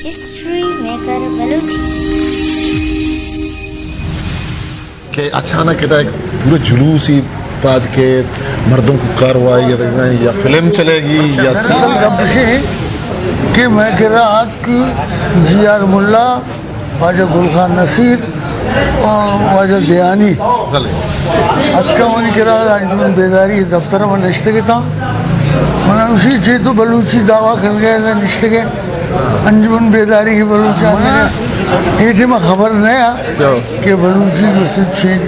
ہسٹری میکر بلوچی۔ کہ اچانک ادا یک پورا جلوسی پاد کیت، مردم کوکار وائی اتکگ اَنت، یا فلم چلے گی یا اصل گپ اِش اِنت کہ مئے کرا اتک جی آر ملا، واجہ گل خان نصیر اور واجہ دیانی۔ بلے۔ اتکاں منی کرا انجمن بیداری دفتر ءَ من نشتگ اتاں۔ من ءَ گوشی چے تو بلوچی دعویٰ کنگ ءَ ئے نشتگ ئے؟ انجمن بیداری کہ بلوچ ءَ، من ءَ اے ٹائم ءَ خبر نہ اَت۔ کہ بلوچی جو سے چین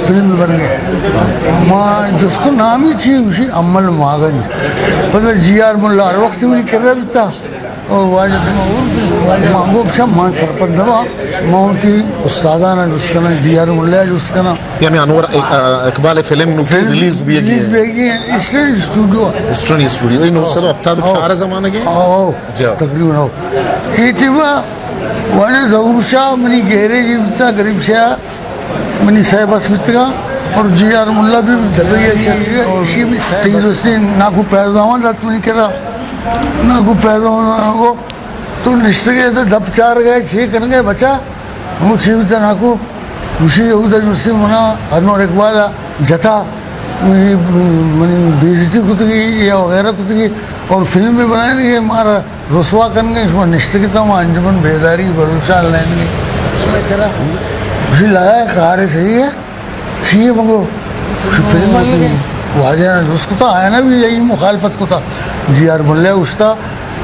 فلم بنگ ءَ۔ ما جست کت نامی چی؟ گوشی امل ماگنج۔ پدا جی آر ملا ہر وقت منی کرا بیتا۔ اور واجہ، واجہ ما گوشت ما سرپد نہ باں، ما وتی استاداں ءَ جست کناں، جی آر ملا ءَ جست کناں۔ یعنی انور اق-، آ، اقبال فلم نوکی فلم ریلیز بیگی ریلیز اِنت۔ بیگی اِنت، ایسٹرن اسٹوڈیو۔ ایسٹرن اسٹوڈیو، اے نو سد و ہپتاد و چار ءِ زمانگ ءَ؟ آؤ، آؤ۔ جی۔ تقریباً آؤ۔ اے ٹائم ءَ واجہ ظہور شاہ منی گیرے جی بیتا، غریب شاہ منی سئے بس بیتگاں اور جی آر ملا بھی دبئی ءَ شتگ ءَ، اور ایشی بھی سئے تئی بس۔ دوستی ناکو فیض محمد ات منی کرا۔ ناکو فیض محمد ءَ گو تو نشتگ ئے تو دپ چارگ ءَ ئے، چے کنگ ءَ ئے بچا؟ ہمو چے بیتا ناکو؟ گوشی اودا جستی منا انور اقبال ءَ جتا، منی بے عزتی کتگی یا وغیرہ کتگی اور فلم بھی بنائینگی، مارا رسوا کنگ ءَ، شما نشتگ اتاں، ما انجمن بیداری بلوچاں لائن گے۔ شما کرا گوشی لگا ہے، کار صحیح ہے، چی ہے مگو؟ شما فلم بنائینگی۔ واجہ ءَ جست کتا، آیاں بھی یہی مخالفت کتا۔ جی آر ملا ءَ گوشتا،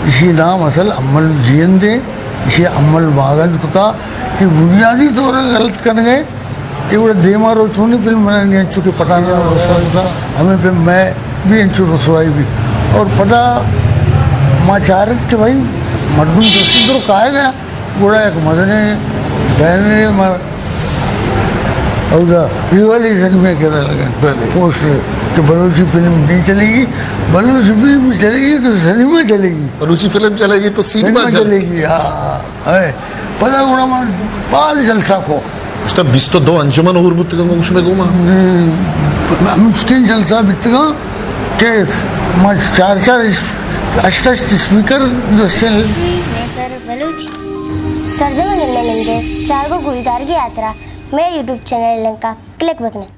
ایشی نام اصل امل جیئند اِنت، ایشی امل ماگنج کتا، اے بنیادی طور ءَ غلط کنگ ءَ۔ اے گڑا دیما روچ ہونی فلم بنانی، انچو کہ پٹھان ءَ رسوا کتا، ہمے پہ مئے بھی انچو رسوائی بھی۔ اور پدا ما چارت کہ بھائی مردم جستی درو کائے گیا، گڑا یک مزنیں بینرے ما اودا ریوالی سنیما ءِ کرا لگا، بلے۔ پوسٹر کہ بلوچی فلم نہیں چلے گی، بلوچی فلم چلے گی تو سنیما چلے گی۔ بلوچی فلم چلے گی تو سینما سینما چلے چلے گی۔ گی، ہاں، ہے۔ پدا گڑا ما باز جلسہ کو۔ اس طرح بیست و دو انجمن اور بوتگاں گوش میں گوما۔ ہم چکیں جلسہ بیتگاں کہ ما چار چار اس-، ہشت ہشت اسپیکر جستے۔ ہسٹری میکر بلوچی۔ سرجمیں نندے چارگو گوشدارگی ہاترا مئے یوٹیوب چینل لنکا کلک بکنت۔